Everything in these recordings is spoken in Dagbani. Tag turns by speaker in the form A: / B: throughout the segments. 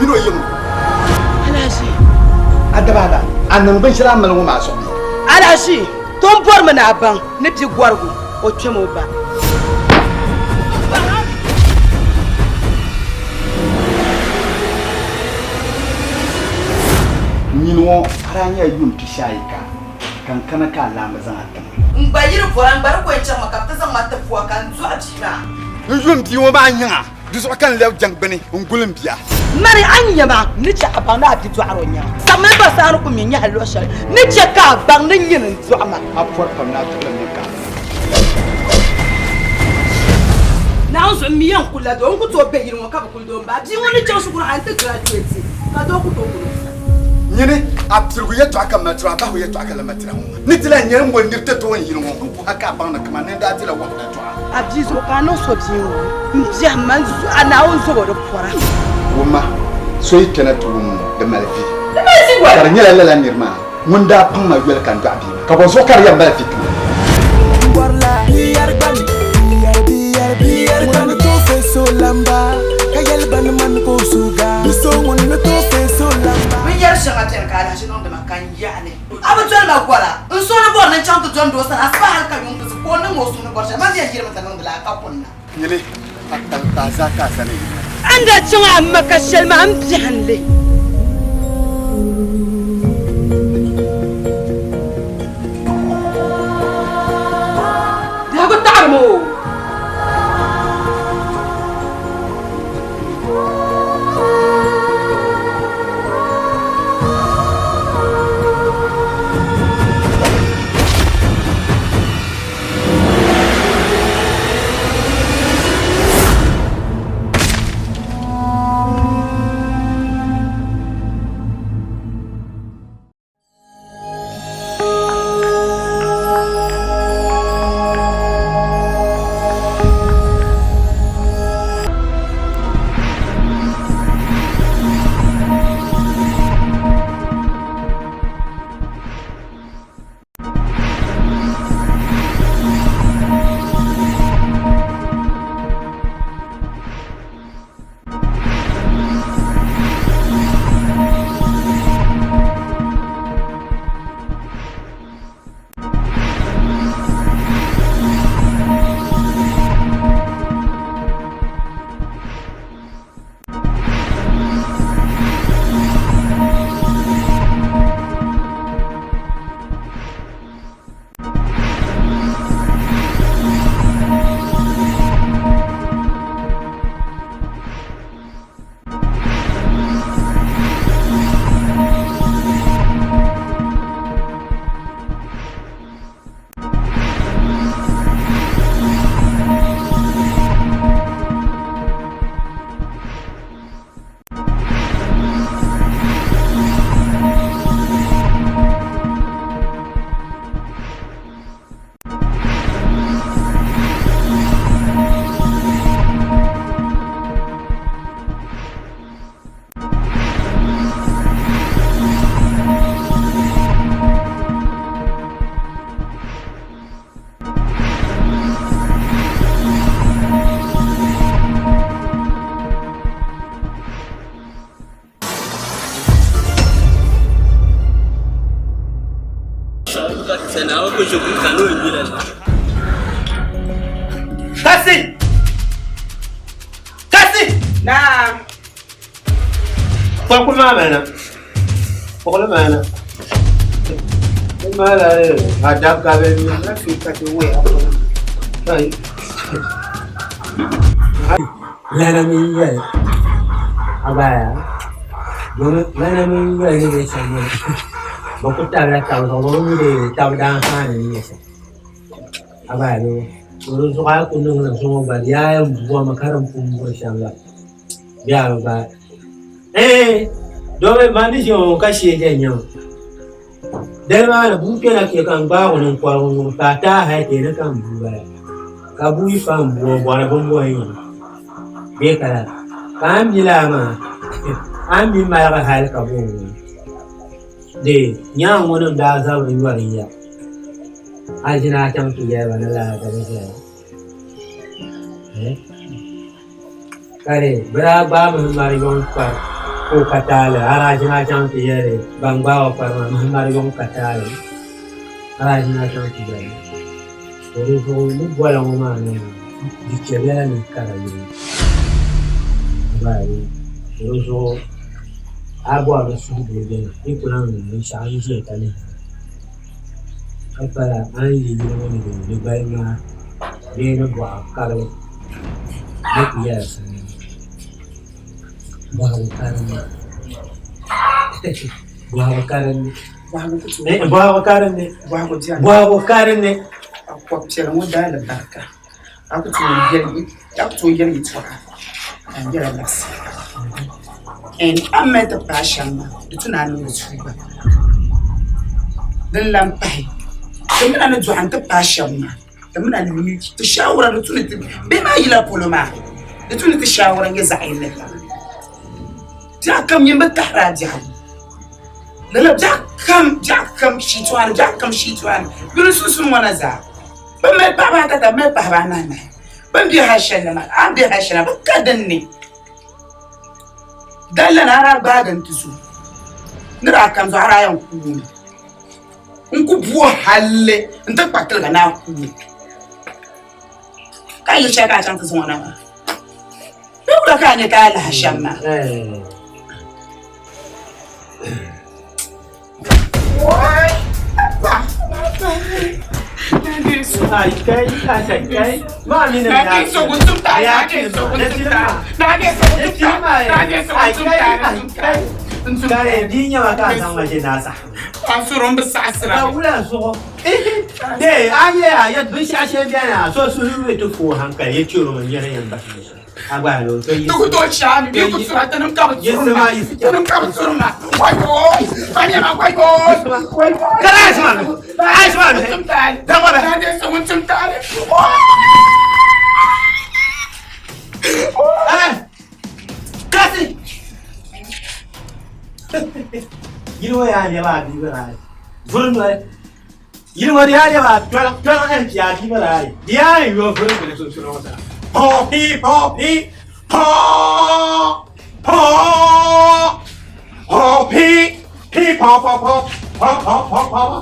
A: mini o yiŋ.
B: Alahachi.
A: A daba la, a niŋ binshɛli a mali ŋɔ maa zuɣu.
B: Alahachi, to n bɔrimi ni a baŋ ni bia gɔrigu o kpɛm o ba.
A: Nyini ŋɔ a daa nyɛla yuun pishiayika ka n kana ka a laamba zaŋ a ti ma.
B: N gba yi di bɔra, n gba di ko yɛn chaŋ ma ka bɛ ti zaŋ ma ti pua ka n dɔɣi bia maa.
A: N yu m bia ŋɔ maa nyiŋa, di zuɣu ka n lɛbi jɛŋgbini n-guli m bia.
B: Mani, a ni nya ma, n ni chɛ a baŋ ni a bia dɔɣir o nyaŋa. Sabimi ba saa ni ku mi nyahi luɣ shɛli ni chɛ ka a baŋ ni nyini n-dɔɣi ma.
A: A pɔri pam ni a tuɣilim mini ka a niŋ.
B: Naawuni zuɣu m mi yɛn kulila doo, n ku tooi be yili ŋɔ ka bi kuli doo m-ba. Bia ŋɔ ni chaŋ shikuru hal nti graduate ka doo ku tooi kuli o sani.
A: Nyini, a piligu yɛtɔɣa ka mali tira, a bahigu yɛtɔɣa ka lan mali tira ŋɔ. Ni ti lahi nyɛ n-ŋɔ nir tɛtooi n yili ŋɔ, n ku ha ka a baŋ ni kaman ni n daa dila wahala dɔɣa.
B: A bia zuɣu ka a niŋ so bia ŋɔ, m biɛhim ma, a Naawuni zobo di pɔra.
A: Wumma, so yi kpɛna ti wum di mali vi.
B: Di mali vi wali.
A: Ka di nyɛla lala nir maa ŋun daa paŋ ma yoli ka n dɔɣi bia maa. Ka bɔ zuɣu ka di yɛn mali vi ti ma?
B: Binyɛr shɛŋa beni ka alahichi niŋdi ma ka n yaɣi li. A bi doli ma gɔra, n suhu ni bɔri ni n chaŋ ti dɔndi o sani asiba hal ka yuŋ ti zi ka o niŋ o suhu ni bɔri shɛli, man yɛn yirimi ti niŋdi la ka kunna.
A: Nyini, a taŋkpaɣu zaa ka a zani yi ni.
B: A ni daa chaŋ a ma ka shɛli maa, m biɛhim li. Biɛhigu taɣirimi o.
C: Kasi! Kasi!
B: Naam.
C: Kpakuli maa mali na. Kpuɣili mali na. Di maa la a dab ka bɛ na fi ka ti wuhi a puuni.
D: Lana mini yoli abaya domi lana mini yoli ni bɛ shɛm ŋɔ bɛ ku tabila taba zuɣu bɛ bi mi dee taba daanfaani ni nyɛ shɛm abaya di zuɣu a yi ku niŋ li zuŋɔ gba di yaa yɛn bomi ka din pun boi shɛm la bee a bi gbaai eeh domi man ni ʒiya ŋɔ ka shee je n-nyɛ ma Dali maa ni bua kpɛna kpe ka n gbaag o ni n kɔrig o ŋɔ ka a taai hal ti ni ka m bua bala ka bua yi fa m bua o bɔri bimbɔŋ n-nyɛ bee ka lala ka a ni mi lala maa a ni mi maligi hal ka bo ŋɔ dee nyaŋ ŋɔ nim daa zabiri nyɔri ya a ʒini a chaŋ ti yɛli ba ni lala ka bɛ ʒiya ka di bɛ daa gbaami mari yɔŋ kpari. Ka o ka taali a daa ʒini a chaŋ ti yɛli ban gbaag o kpari maa Mahamadu yuŋ ka taali a daa ʒini a chaŋ ti yɛli to di zuɣu ni bɔla ŋɔ maa ni di chɛliya ni kara yuli to di zuɣu a bɔri ni suhudoo beni yi ku lahi niŋ binshɛɣu n-ʒiya ka lihiri ka pala a ni yi yili ŋɔ ni ni gbali ŋmaa bee ni bɔɣu kabili ni ku yɛla shɛm. Bɔhigu ka dinni. Bɔhigu ka dinni. Bɔhigu ka dinni. Bɔhigu ka dinni.
E: A kɔb piɛla ŋɔ daa alibarika. A ku tooi yɛli yɛltɔɣa ka n yɛla liɣisi. A ni mali ti paai shɛm maa di tu ni a niŋdi tuuba. Din lahi pahi ti mina ni dɔɣi nti paai shɛm maa. Ti mina ni ti shaawara di tu ni ti bihi maa yila polo maa di tu ni ti shaawara nyɛ zaɣ yini biɛɣu kam nyin bi tahiri a biɛhigu lala biɛɣu kam biɛɣu kam shitoɣani biɛɣu kam shitoɣani yuli sunsuuni ŋɔ na zaa bɛ mali paɣaba ata ka bɛ mali paɣaba anahi nahi bɛ ni be hali shɛli ni maa a ni be hali shɛli maa bɛ ka dinni Dali lana a daa gbaagi n ti zo ni daa kam zuɣu a daa yɛn kuumi n ku bo halli n ti kpa tiliga ni a kuui ka yi shɛli ka a chaŋ ti zaŋ o na maa bee wula ka a nya ka a lahi shɛm maa
D: Yili ŋɔ yaa lɛbi a bia bala vuri noli Yili ŋɔ di yaa lɛbi a tɔliŋ tɔliŋ ɛn ti a bia bala di yaa yɛn yo vuri bili sunsuuni ŋɔ zaa pɔɔ pii pɔɔ pii pɔɔ pɔɔ pɔɔ pii pii pɔɔ pɔɔ pɔɔ pɔɔ pɔɔ pɔɔ pɔɔ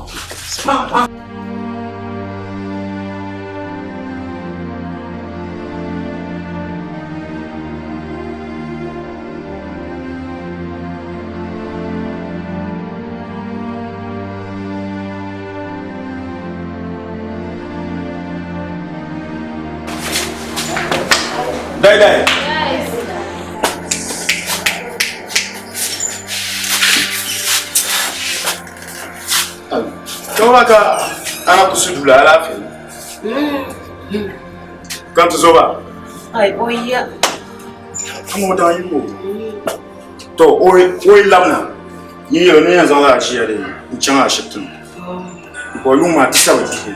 D: pɔɔ pɔɔ.
A: Dai dai. Kawla ka ana kusudu la alaafee. Kan ti zoba.
B: Ai oya.
A: Amo daa yi o. To o yi labina n yɛli ni yɛn zaŋla a ʒiya di n chaŋ ashibiti ni ka o yuŋ maa ti sabi dihi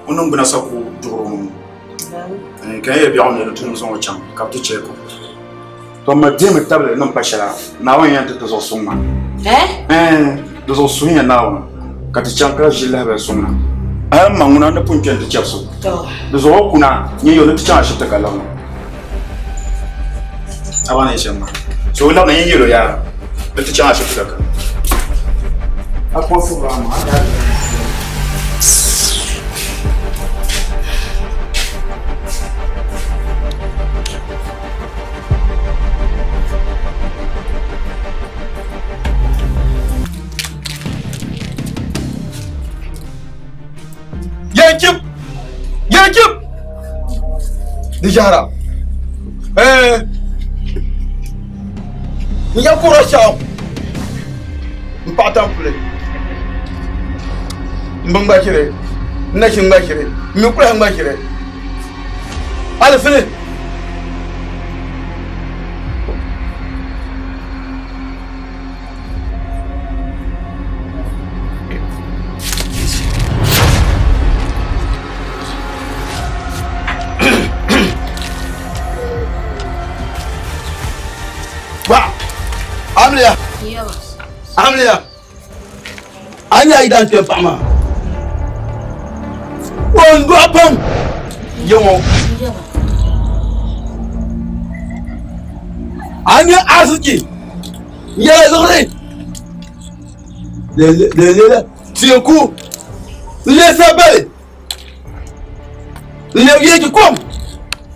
A: o niŋgbuna sa ku duɣiri o ŋɔ ka n yɛli biɛɣu ni di tu ni zaŋ o chaŋ ka bi ti chɛki o to ma dihimi tabili ni pa shɛla Naawuni yɛn ti ti zuɣu suŋ maa di zuɣu suŋ ya Naawuni ka ti chaŋ ka ʒi lahibali suŋ na hali m ma ŋuna ni pun kpe n-ti chɛbisi o di zuɣu o kuna nyɛ yo ni ti chaŋ ashibiti ka labina a ba ni yɛ shɛm maa so o labina yin yɛl o yaa ni ti chaŋ ashibiti ka kana a kɔŋ fubira maa a daa Yankip! Yankip! Di ʒɛhira. Eh. N ya kura shɛɣu. N paɣa tampuli. N bin gba ʒiri. N na ʒin gba ʒiri. N mi kulahi gba ʒiri. Alifini. Ba, amliya. Amliya. A nya yi dan kpɛ paɣa maa. O n dɔɣi pam. Yɛŋɔ. A nya arziki.
F: N yɛla liɣiri di leela teeku n lee sabali n lɛbi yeeji kom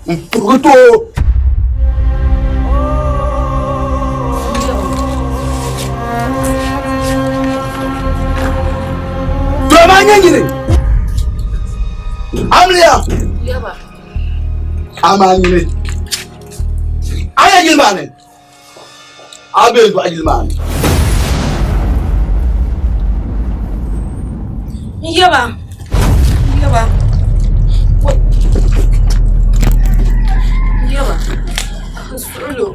F: n puhigi ti o. To amaa nyɛ nyini amiliya amaa nyini a yɛ yili maa ni a bɛ dɔɣi yili maa ni.
G: N yaba n yaba n yaba n suɣulo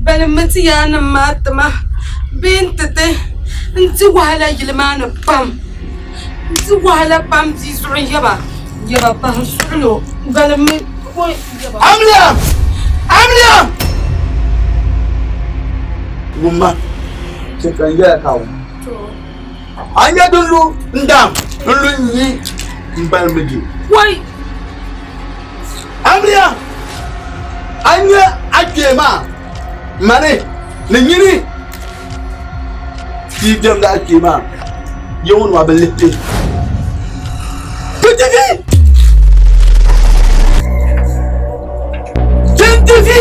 G: balimi ti yaannim maa tima bee n ti ti n di wahala yili maa ni pam n di wahala pam bia zuɣu n yaba n yaba pahi n suɣulo balimi
F: Amiliya! Amiliya! Wumma, chɛ ka n yɛla ka a wum. A nya din lu n daam n lu n yi m balimbi di.
G: Wai!
F: Amiliya! A nya a kpee maa mani ni nyini ti diɛmdi a kpee maa ya ŋɔ maa bi lihi ti. Ti di vi! Ti di vi!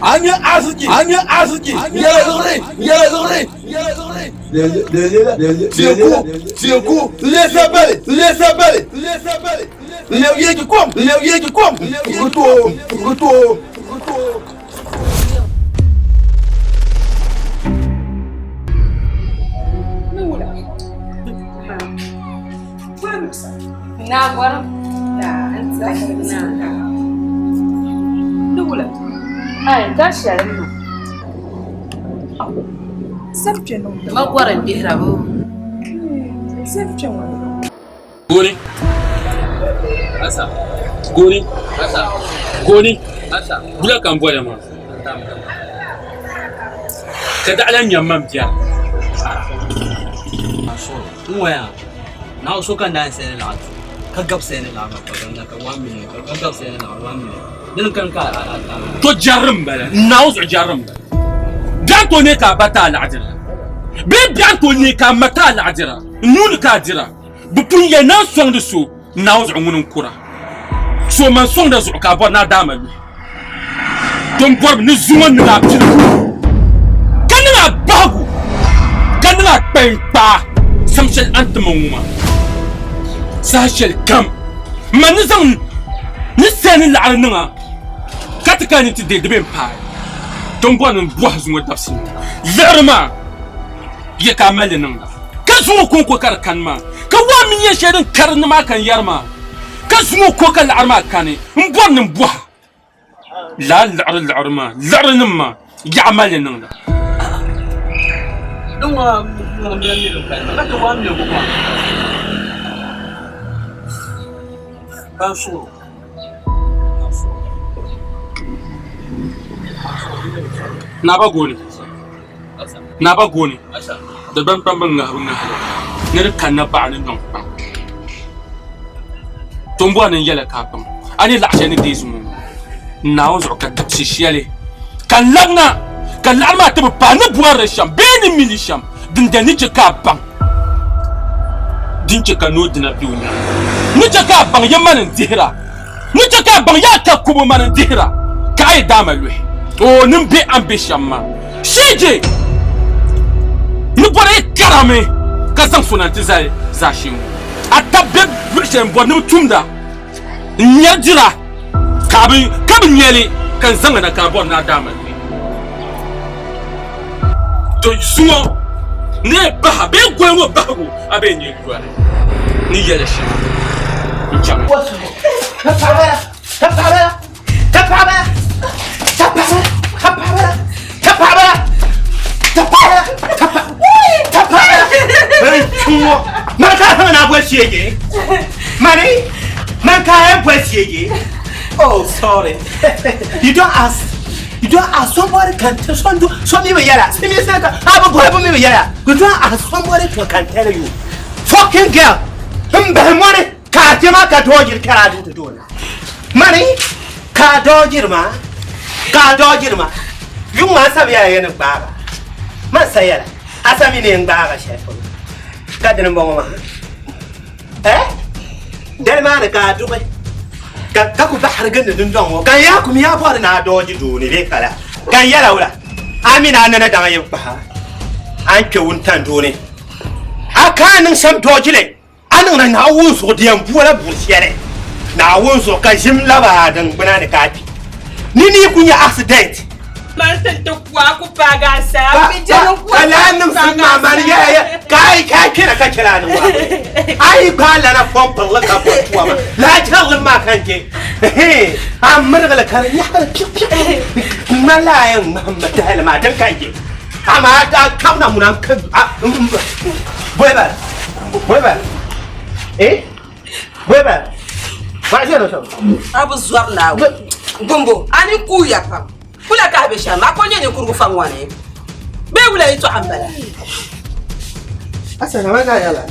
F: A nya arziki, a nya arziki, yɛla liɣiri, yɛla liɣiri, yɛla liɣiri. Teeku, teeku, lesa bali, lesa bali, lesa bali. Lɛbi yeeji kom, lɛbi yeeji kom. Puhigi too, puhigi too, puhigi too.
H: Goni. Asa. Goni. Asa. Goni. Asa. Bula ka n boli maa. Ka daɣila nyam man bia.
D: N waya na so ka naan sɛni laɣa tu ka gabi sɛni laɣa ma pa ka 1 million ka gabi sɛni laɣa 1 million dini kan ka a a
H: To jɛri n bala n naawuni zuɣu jɛri n bala biɛɣu to ne ka a ba ti a laɣadira bee biɛɣu to ne ka a ma ti a laɣadira n nuuni ka a dira Bɛ pun yɛli ni a sɔŋdi so Naawuni zuɣu ŋuni n-kura. So man sɔŋda zuɣu ka a bɔri ni a daama luhi. To m bɔrimi ni zuŋɔ niŋ a piligu, ka niŋ a bahigu, ka niŋ a kpayinkpaa sam shɛli a ni ti ma ŋɔ maa. Saha shɛli kam man ni zaŋ ni saya ni laɣiri niŋ a, ka ti kana ni ti deei di bee m-paai. To m bɔri ni m bɔhi zuŋɔ dabisili ŋɔ liɣiri maa. Ye ka a mali li niŋda? Ka zuŋɔ kɔŋko ka di kani maa, ka waa mi nyɛ shɛli din kari ni maa ka n yɛri maa, ka zuŋɔ ko ka laɣiri maa kani, m bɔri ni m bɔha lala liɣiri liɣiri maa, liɣirinim maa, yaɣa mali li niŋda? Naa ba gooni. Naa ba gooni Dagbaŋ kpamba ŋahibu ŋahili ni di kanna baɣa ni nɔŋ kpaŋ. To m bɔri ni n yɛli ka a baŋ a ni laɣ shɛli ni deei zuŋɔ ŋɔ Naawuni zuɣu ka dabisi shɛli ka n labina ka laɣiri maa ti bi paai ni bɔri li shɛm bee ni mi li shɛm dindali ni chɛ ka a baŋ din chɛ ka noo dina be o nyaaŋa ni chɛ ka a baŋ ya mani n-dihira. Ni chɛ ka a baŋ yaa ka kubo mani n-dihira, ka a yi daama luhi o ni be a ni be shɛm maa. Sheeje ni bɔri yi karimi ka zaŋ so na nti zali zaashee ŋɔ. A tab be luɣ shɛli m-bɔri ni bɛ tumda n-nyari dira ka ka bi nya li, ka n zaŋ a na ka a bɔri ni a daama luhi. To zuŋɔ ni yi bahi a bee goli ŋɔ bahigu a bee n-nyɛ yoli ni yɛli shɛm n-chaŋ.
B: Ka paɣaba ka paɣaba ka paɣaba.
C: Ta paɣa ta paɣa ta paɣa ta paɣa ta paɣa. Hey, chungo. Man ka hang na bo sheje. Mani, man ka hang bo sheje. Oh, sorry. You don't ask. You don't ask somebody can tell some do some me yala. See me say ka abo boy bo me yala. You don't ask somebody to can tell you. Fucking girl. Mbe money ka jema ka dojir kara du to do. Mani ka dojir ma. Ka dojir ma. Yung ma sa biya yen gbaaba. Ma sa yala. Asa mi ne gbaaba shefo. Ka din bongo ma. Eh? Del ma ka du ka ka ku bahar ganda dun don wo. Kan ya ku mi ya bo na doji du ni be kala. Kan yala wala. Amina nana dan yin ba. An ke wun tan do ne. Aka nan sam doji le. Anan na na wun so diyan buwala burshere. Na wun so ka jimla ba dan bana ne kafi. Ni ni kun ya accident.
G: Man san ta kuwa ku faga sa. Mi jalo kuwa.
C: Kala nim sun ma man ya ya. Kai ka kira ka kira ni wa. Ai ba la na fon palla ka bo tuwa ma. La kira ma kan ke. An murgala kar ya har pi pi. Malayan Muhammad ta ma dan kan ke. Amma da kamna munan kan. Boy ba. Boy ba. Eh? Boy ba. Ba je no so.
B: Abu zuwar na. Gumbo, ani ku ya pam. Kula ka be shama ko nyene kurgu fangwane. Be wula ito ambala.
C: Asana ma ga yala.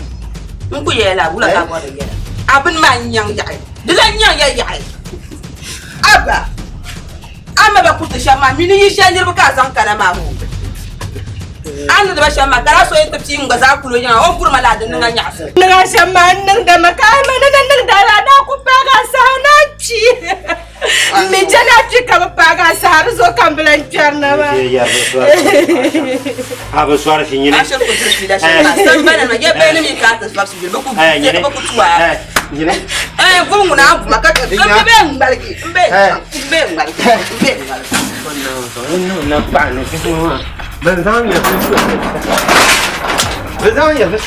B: Nku yela wula ka bo de yela. Abin ma nyang yaay. Dila nyang ya yaay. Abba. Amma ba kuta shama mini yi shanir ba ka zan kana ma ho. Anu da ba shama kara so yin tafi nga za kulo nya o kurma la din nga nya.
G: Nga shama nan da maka ma nan nan da na ku faga sa na ci. Mi jana ci ka ba faga sa har zo kan bilan na ba.
C: Abu suwar shi ne.
B: Ashar ku tsiri da shama san bana ma ge bayani mi ka ta su ba ku ba ku tuwa.
C: Nyine.
B: Eh gungu na abu maka ka be ngbalki mbe mbe ngbalki mbe ngbalki.
C: Na ba ne shi ma. Ban zan ya fi. Ban zan ya fi.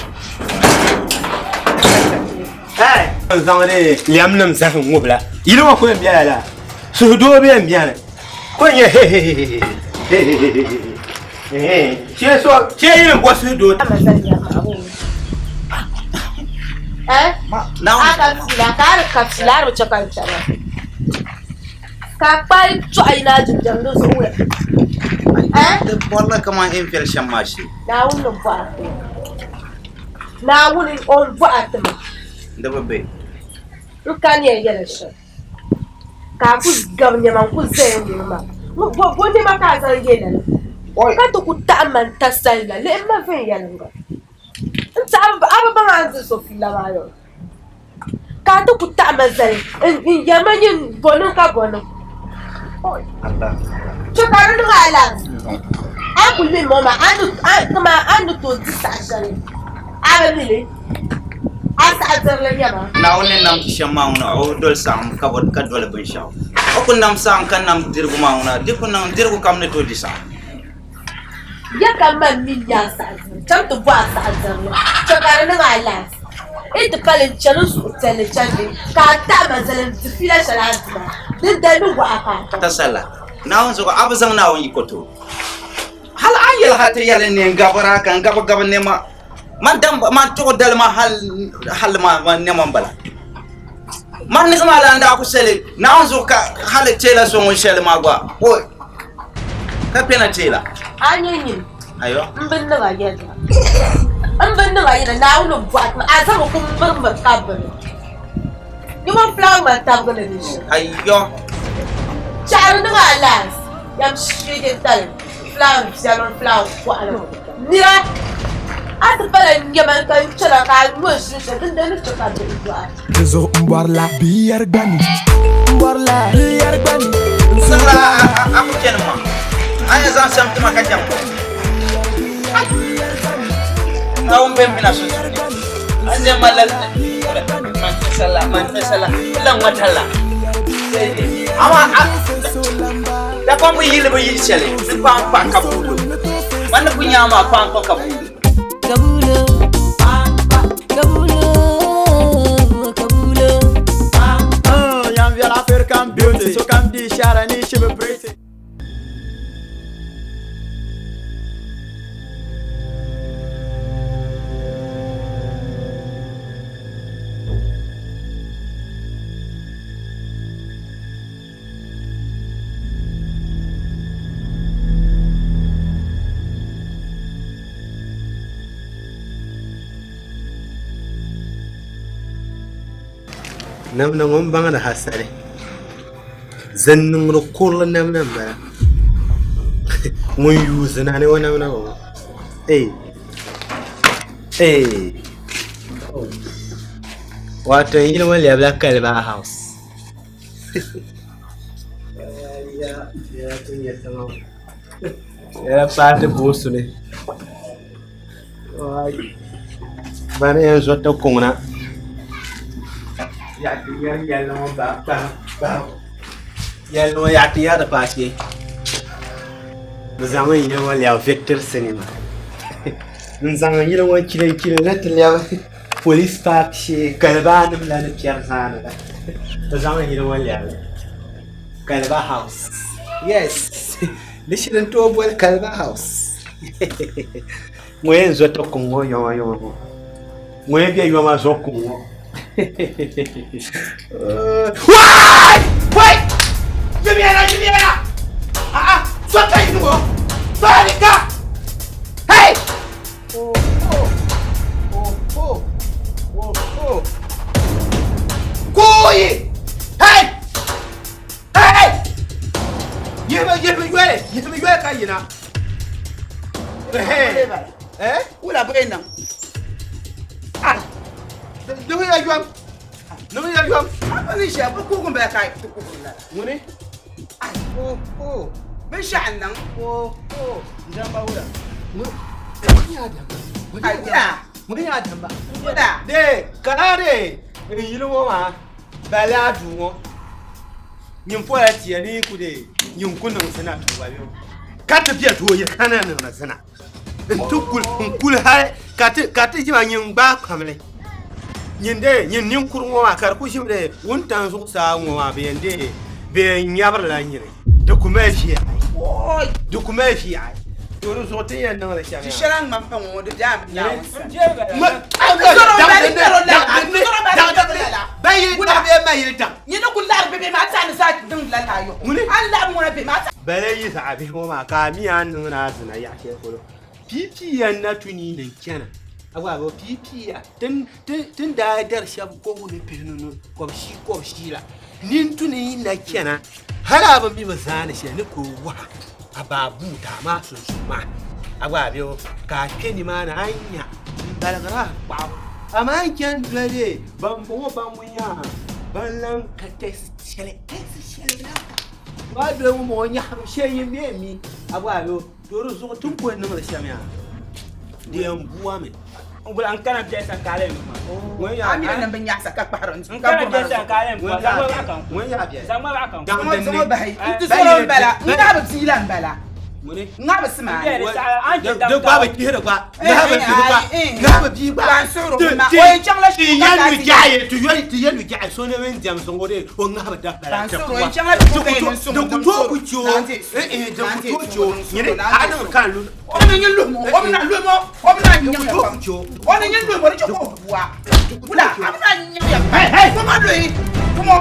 C: Eh, ban zan ne liyam nam zan ngubla. Yilo ko en biya la. Su do be en biya ne. Ko nye he he he he. He he he he. Eh, che so che yin bo su do.
G: Eh? Aka fila ka har ka fila har wace kan ta. Ka kpai to ina jinjam do so we. Eh?
I: De borla kama en fel shamashi.
G: Na wuni ba. Na wuni on ba ta ma.
I: Da babbe.
G: Ruka ne yela shi. Ka ku gam ne man ku zai ne ma. Bo bo ne ma ka zan yela. Ka to ku ta man ta salla le ma fen yela nga. Nta aba ba an so fila ma yo. Ka to ku ta man zai in yamanin bono ka bono.
I: Allah.
G: To ka ru nga la. A ku mi mo ma anu ma anu to di sa shale. Aba mi le. A sa zar le yama.
I: Na woni nam ti shama una o dol sam ka bot ka dol bin shaw. O ku nam sam kan nam dirgu ma una di ku nam dirgu kam ne to di sam.
G: Ya ka man mi ya sa zar. Cham to ba sa zar le. To ka ru nga la. E te pale chanu su tele chande. Ka ta ma zale ti fila shala ma. Din da lu wa ka.
I: Ta sala. Na won so ko abu zang na won ikoto. Hal an yel hata yele ne gabara kan gaba gaba ne ma. Man dam man to dal ma hal hal ma ne man bala. Man ni ma la nda ku sele na won so ka hal tela so ngon sele ma gwa. O ka pena tela.
G: Anyin.
I: Ayo.
G: Mbin na ga yela. Mbin na ga yela na won ba ma azama kun murmur kabbar. Ni ma flower ma ta ga ne shi.
I: Ayo.
G: Charu na ga las. Yam shige tal. Flower jalon flower ko ala. Nira. Ata pala nyaman kan chala ka mo shi shi din da ni ka da idwa.
J: Zo mborla biyar gani. Mborla biyar gani.
I: Sala aku ken ma. Aya zan sam tuma ka jam. Na won ben bina so. Anje malal man sala man sala lan watala. Ama da ko mu yile bo yil sele. Ni pa pa ka bulu. Man ku nyama pa ko ka bulu.
G: Kabulo. Kabulo. Kabulo.
K: Yam viala African beauty. So come di shara ni she be pretty.
D: Namda ŋun baŋdi hasali zin niŋdi kurili namda m-bala ŋun yuui zina ni o namda ŋɔ ee ee wato n yili ŋɔ lɛbila Kaliba house Yɛla paati boosu ni Bani yɛn zo ti kuŋ na yɛlli ŋɔ yaɣa ti yɛri di paashee bi zaŋmi yili ŋɔ lɛbi victory cinema n zaŋ yili ŋɔ chili chili na ti lɛbi police park shee kaliba nim la ni kpɛri zaani la bi zaŋ yili ŋɔ lɛbi kaliba house yes di shiri n tooi boli kaliba house ŋɔ yɛn zo ti kuŋ ŋɔ yoma yoma ŋɔ ŋɔ yɛn bɛ yoma zo kuŋ ŋɔ
C: Wai! Wai! Jimiana, Jimiana! Ah, ah, so kai ŋɔ! Barika! Hey! Oh, oh, oh, oh, oh, oh. Kuyi! Hey! Hey! Yihimi, yihimi yoli, yihimi yoli ka yina. Hey! Eh?
E: Wula bɛ niŋ.
C: Ah! Niŋ ya yom. Niŋ ya yom.
E: A ni ʒiya bi kuugi bala ka ti kuhiri lala.
C: Ŋuni?
E: Ai, oh, oh. Binshaɣu n niŋ.
C: Oh, oh. N-damba wula. Ŋuni yaa damba?
E: Ai, wula.
C: Ŋuni yaa damba?
E: Wula.
C: De, kana de, n yili ŋɔ maa, bali a duu ŋɔ. Nyin pola tiya ni ku de nyin ku niŋ zina tuba yo. Ka ti bɛ doo yi kana niŋdi zina. N ti kuli n kuli hali ka ti ka ti ʒima nyin gbaai kpamli. Nyin de nyin ninkuri ŋɔ maa ka di ku ʒimi de wuntaŋ zuɣusaa ŋɔ maa bɛ yɛn de bɛ yɛn nyabirila nyini. Di ku mali ʒiya. Di ku mali ʒiya. To di zuɣu ti ni yɛn niŋli shɛm
E: Di
C: yaa.
E: shɛli a ŋmani pa ŋɔ di daa mi Naawuni sani. Nyini ku lari bibi maa ti ni saa niŋ lala ayɔ. A ni laɣim ŋuna bɛ maa ti.
C: Bala yi zaɣ bihi ŋɔ maa ka a mi a ni niŋdi a zina yaɣ shɛli polo piipiiya n-na tu ni yi ni chana a gba bi piipiiya ti ni daa dari shɛba kɔbigu ni pihinu ni kɔbishii kɔbishii la ni n tu ni yi na chana hali a bi mi bi zaani shɛli ni ka o waha a baa buu daa maa sunsuuni maa a gba bi ka a kpe nimaani a ni nya n baligira a kpaɣu amaa n chani doli dee ban bɔŋɔ ban ŋun yaa ban lan ka tɛsi shɛli tɛsi shɛli lan ka ba doli ŋun bɔŋɔ nyaɣibu shɛli yi mi mi a gba bi to di zuɣu ti ni kuli niŋdi shɛm yaa di yɛn buwami
H: Ngula n kana biɛsa kaale n kuma.
C: Ŋun yaa
E: A mi ni bi nyaɣisa ka kpahiri n
H: N kana biɛsa kaale n kuma. Zaŋ ma kan.
C: Ŋun yaa biɛsa.
H: Zaŋ ma kan.
E: Zaŋ bahi. N ti sɔrɔ n bala. N ŋaa bi bia la n bala.
C: Ŋuni?
E: N ŋaa bi sima.
C: Di gba bi kpihiri gba. Ŋaa bi kpihiri gba. Ŋaa bi bia gba.
E: Ka n suhiri o ma. O yɛn chaŋla
C: Ti yɛn lu jaɣi ti yɛn ti yɛn lu jaɣi so ni min diɛm zuŋ o de o ŋaa bi da bala.
E: Ka n suhiri o yɛn chaŋla shikuru ka yɛn niŋ suŋ
C: Di ku tooi ku che o. Di ku tooi che o. Nyini a niŋ ka n lu.
E: O ni nyin luhi mo. O bi na luhi mo. O bi na nyaŋ ya pam. O ni nyin luhi mo di chɛ ka o bua. Wula a bi na nyaŋ ya pam. Kuma luhi. Kumo.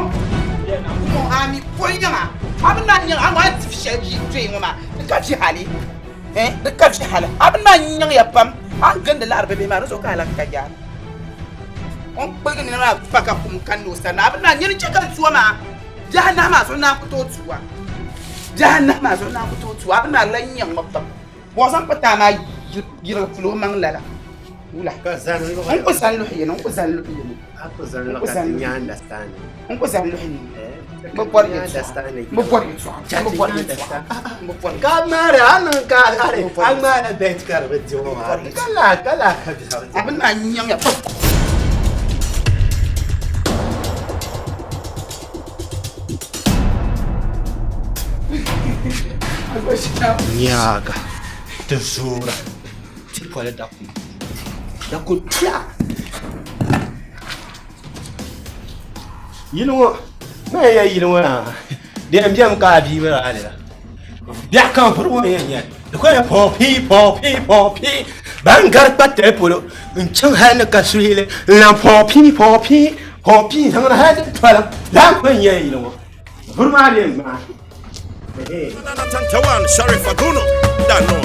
E: Kumo a mi ko nyaŋa. A bi na nyaŋ a ŋɔ a di shɛli ʒi doyi ŋɔ maa. Di ka vi hali. Eh, di ka vi hali. A bi na nyaŋ ya pam. A ni gindi laɣiri bibihi maa di zuɣu ka a lahi ka yaa. O ni kpuligi nina maa pa ka kum kanna o sani. A bi na nyini chɛ ka n tuwa maa. Bihi anahi maa zuɣu naan ku tooi tuwa. Bihi anahi maa zuɣu naan ku tooi tuwa. A bi na lan nyaŋ ma pam. Bɔ zaŋ kpa taa maa yirigi puli o maŋ lala. Wula. N ku zani luhi yini, n ku zani luhi yini.
D: N ku zani luhi yini.
E: N ku zani luhi yini. N bi bɔri yɛltɔɣa. N bi bɔri yɛltɔɣa. N bi bɔri yɛltɔɣa. N bi bɔri
C: Ka ŋmaari a niŋ ka a ŋmaara bɛt ka di bi di o maa. Ka laa ka laa ka biɛɣu.
E: A bi naan nyaŋ ya pam.
C: Nyaaga ti zoora ti poli dakum dakum tuya yili ŋɔ ma yɛn yili ŋɔ yaa di yɛn bɛmi ka a bia bala la biɛɣu kam vuri ŋɔ yɛn nyɛli di ku yɛn pɔpi pɔpi pɔpi ban gari kpa tali polo n chaŋ hali ni ka suhili n lahi pɔpi pɔpi pɔpi n zaŋdi hali ti tɔlim laa n ku yɛn nyɛ yili ŋɔ vuri maa di yɛn gbaai.
K: Tawan Sharif Aguno Dano.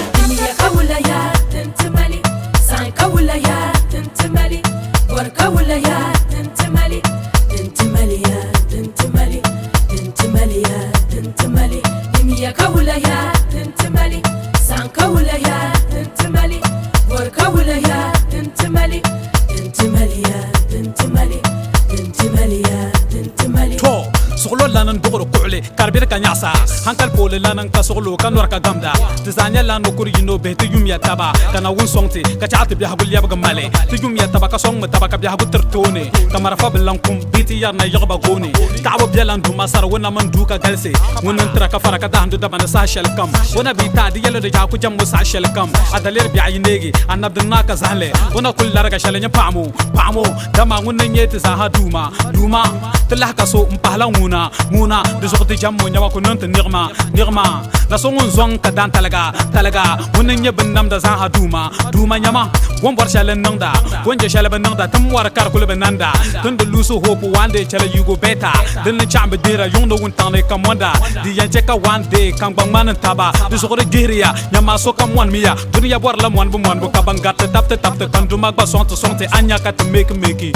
L: ka nyaɣasa hankali pooli lana n ka suɣulo ka nɔri ka gamda ti zaa nyɛla ni kuri yino bihi ti yumya taba ka Naawuni sɔŋ ti ka chaɣa ti biɛhigu lɛbigi mali ti yumya taba ka sɔŋmi taba ka biɛhigu tiri tooni ka marafa bi lan kum bee ti yɛrina yiɣiba gooni taɣibu biɛla n Duuma sari o nam n duu ka galisi ŋuni n tira ka fara ka dahindi daba ni saha shɛli kam o na bi taai di yɛli di jaa ku jɛmbu saha shɛli kam a daliri biɛɣu yi neegi a nabi din naa ka zahili o na kuli lariga shɛli nyɛ paɣimu paɣimu dama ŋuni n nyɛ ti zaaha Duuma Duuma ti lahi ka so n pahila ŋuna ŋuna di zuɣu ti jɛmbu nyɛma ku niŋ ti niɣima niɣima na so ŋun zɔŋ ka daan taliga taliga ŋuni n nyɛ binnamda zaaha Duuma Duuma nyɛma o ni bɔri shɛli n niŋda o ni je shɛli bi niŋda ti mɔri ka di kuli bi nanda tin di luusi hope one day chɛli you go better din ni chaɣim bi gbihira yuŋ ni wuntaŋ ni ka monda di yɛn chɛ ka one day ka n gba ŋmani n taba di zuɣu di gbihiriya nyɛma sokam mɔnimiya dunia bɔrila mɔnibu mɔnibu ka ban gariti tabiti tabiti ka n Duuma gba sɔŋ ti sɔŋ ti a ni nya ka ti meeki meeki.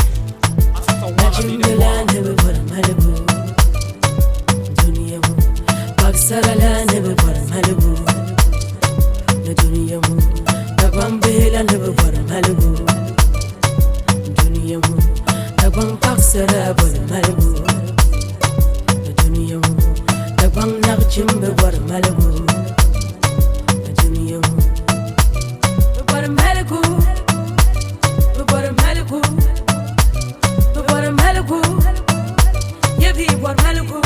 M: Nachimbilaa ni bi bɔri malibu dunia ŋɔ paɣasarala ni bi bɔri malibu ni dunia ŋɔ Dagbaŋ bihi la ni bi bɔri malibu dunia ŋɔ Dagbaŋ paɣasara bɔri malibu ni dunia ŋɔ Dagbaŋ nachimbi bɔri malibu ni dunia ŋɔ bi bɔri maligu bi bɔri maligu bi bɔri maligu yɛ bi bɔri maligu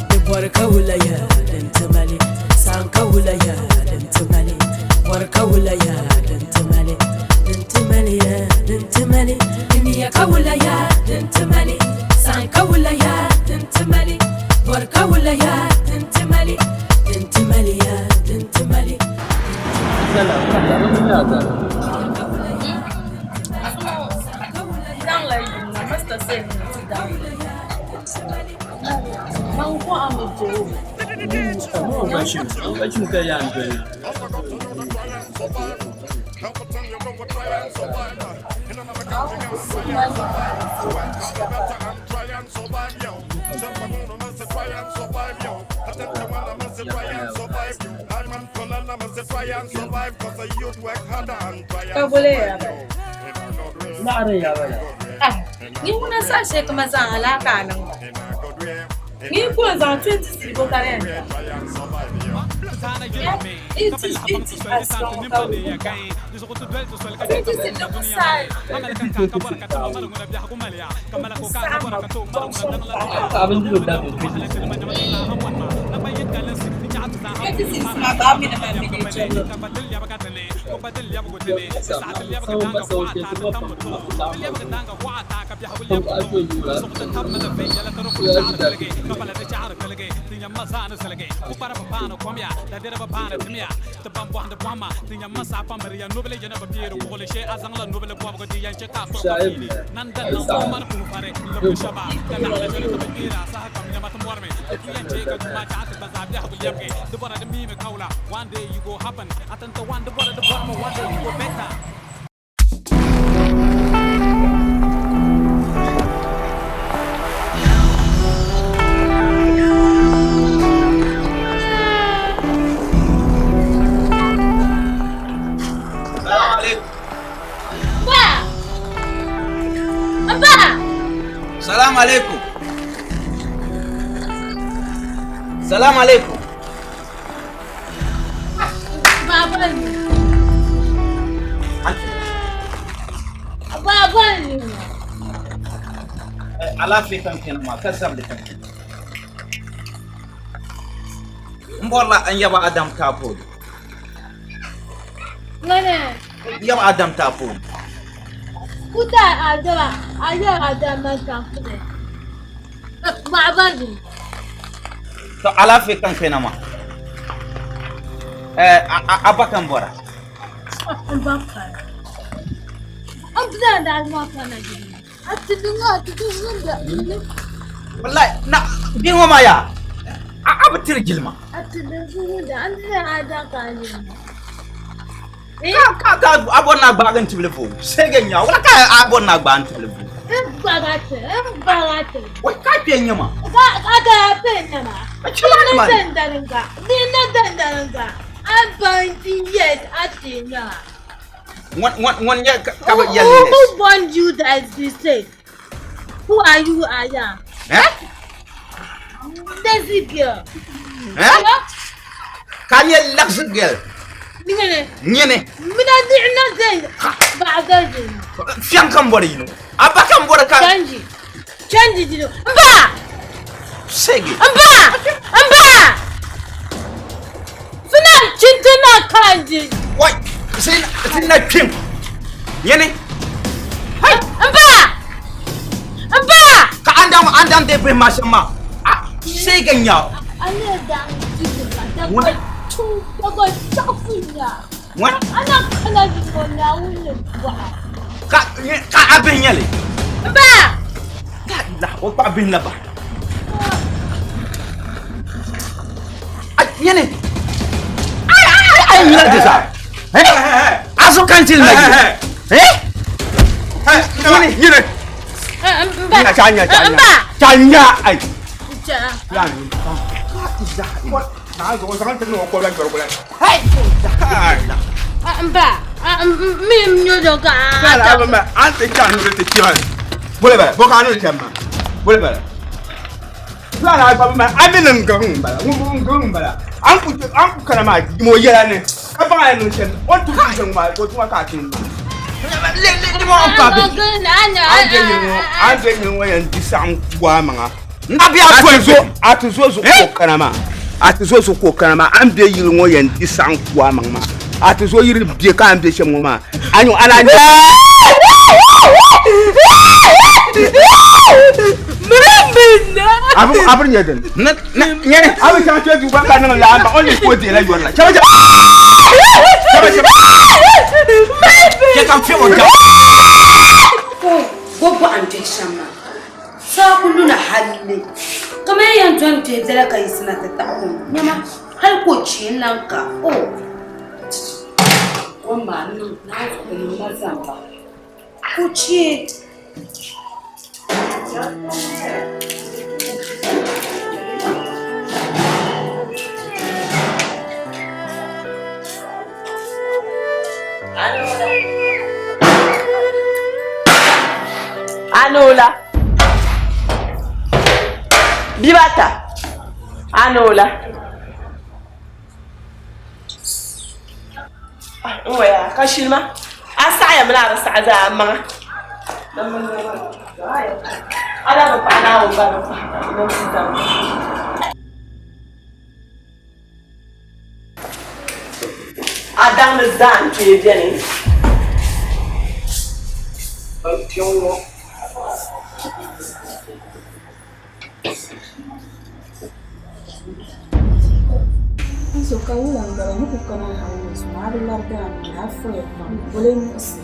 M: bi bɔri ka wula ya din ti mali san ka wula ya din ti mali bɔri ka wula ya din ti mali din ti mali ya din ti mali dimiya ka wula ya din ti mali san ka wula ya din ti mali bɔri ka wula ya din ti mali din ti mali ya din ti mali.
G: Ni ŋuna saha shɛli ka ma zaŋ alaaka niŋ ba. Ni ku n zaŋ 20 cedi bo ka di yɛn ta. It is it is as long ka 20 cedi ku sahi. Twenty cedi ma ba mi na ma mi ne chelo. Ba! Ba!
I: Salamu alaikum. Salamu alaikum.
G: Baba ni. Baba ni.
I: Alaafee kam kpɛna maa ka zabili kam kpɛna. N bɔrila n yaba Adam taapooli.
G: Ŋane.
I: N yaba Adam taapooli.
G: Kuta adaba ayaba adama taapooli. Baba ni.
I: To alaafee kam kpɛna maa. A ba kam bɔra.
G: N ba kara. N bila da alma kana gidi.
I: Wallahi na bihi ŋɔ maa yaa a bi tiri jilima. Ka ka a bɔri ni a gbaagi n tibili fo sege nya wala ka a bɔri ni a gbaagi n tibili fo. Wai ka kpe n nyɛma. Ŋun nyɛ ka bi yɛli
G: Who born you that is the same? Who are you, Aya?
I: Eh?
G: Daisy girl.
I: Eh? Ka nyɛ lagisi gɛl. Nyini.
N: Mina diɣi na zai baɣa zai zai.
I: Fiɛŋ ka n bɔri yino. A ba ka n bɔri ka.
N: Chanji. Chanji jino. N ba!
I: Segi.
N: N ba! N ba! Suna chinti na kanji.
I: Wai! Sai na kpim. Nyini.
N: Hai! N ba! N ba!
I: Ka an dam an dam de bihi maa shɛm maa. Segi nya.
N: Ana da daga tu daga chakunya.
I: Ŋun.
N: Ana kana di ŋɔ Naawuni ni bɔha.
I: Ka ka a bihi nyɛli.
N: N ba!
I: La ilaha o kpaɣi bihi la ba. A nyɛli. Ai ai ai nyina di zaa. Eh? A so kan ti la yi. Eh?
F: Nyini nyini.
N: N ba.
F: Nya cha nya cha
N: N
F: nya.
N: ba.
F: Cha nya ai.
N: Cha.
F: Ya ni. Naa zuɣu zaŋ ti niŋ o kɔbila jɔrigu la.
N: N ba. Mi n nyɛ do ka a.
F: Lala a ma an ti chaŋ ni ti chɛma bole bala bo ka a ni chɛm maa bole bala lala a ba ma a mi ni n gaŋ n bala ŋun n gaŋ n bala an ku an ku kana maa mo yɛla ni ka baŋ a ni niŋ shɛm o ni tum shɛm maa o tuma ka a tum maa an bɛ yili ŋɔ an bɛ yili ŋɔ yɛn di saɣim waa maŋa a ti zo zuɣu ka o kana maa a ti zo zuɣu ka o kana maa a ni bɛ yili ŋɔ yɛn di saɣim ku a maŋ maa a ti zo yiri bɛ ka a ni bɛ shɛm ŋɔ maa a nyu a na a bi nyɛ dini a bi chaŋ kpɛ duu gba ka niŋ laa o ni ka o deela yɔri la chɛba chɛba chɛba
I: chɛ ka n fiɛ o da
G: Ko bɔɣa n dɔhi shɛm maa Saa ku luna halli kamani yɛn dɔni kpɛhi biɛla ka yiɣisina ti taɣi kom nyama hali ka o chee n-lan ka o kom maa niŋ naawuni niŋ ma zamba ka o chee.
B: Anola. Bibata. Anola. N waya ka shilima a saɣaya mini a bi saɣa zaa maŋa. A daa bi paɣa Naawuni gba ni paɣa A daŋ ni zaa n-kpee beni.
O: N-so ka wula m-bala ni ku kana hal ni zuŋɔ a bi larigi a nuu ni a foya pam o lee muɣisi.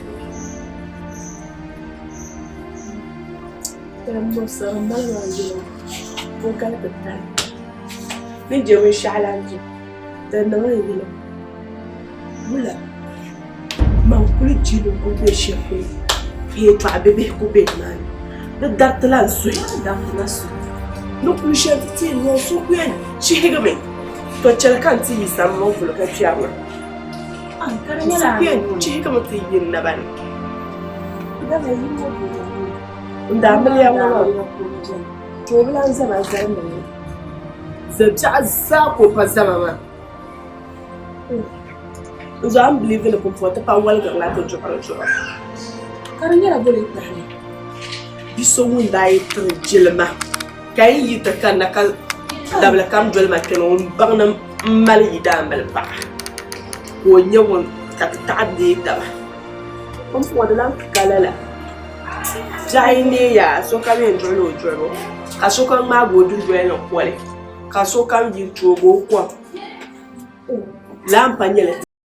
B: Ni je binshɛɣu la n-je, di niŋ n yili wula man kuli jili n kuli be shɛli polo ka yɛltɔɣa bibihi kuli be nimaani di daritila n suhi ni kuli shɛli ti ti yɛn niŋ so ku yɛn chihigimi to chɛli ka n ti yi sani ŋɔ polo ka kpɛri na so ku yɛn chihigimi ti yi n naba ni n daa miliya ŋɔ maa to o bi lan zama zali mi ni zabiɛɣu zaa ka o pa zama maa n zuɣu a ni biliivi ni pumpɔŋɔ ti pa waligirila ti duɣuri zuɣu
O: Ka di nyɛla boli tahili.
B: Bi so ŋun daa yi tiri jilima ka yi yi ti kanna ka dabili kam doli ma kpɛna ŋun baŋ ni m mali yidaanbili paɣa ka o nyɛ ŋun ka ti taɣi deei taba. Pumpɔŋɔ di lan ka lala. Biɛɣu yi neei yaa sokam yɛn duɣila o duɣibu ka sokam ŋmaagi o dundoli ni koli ka sokam yi n-toogi o kom. Lala m-pa nyɛli.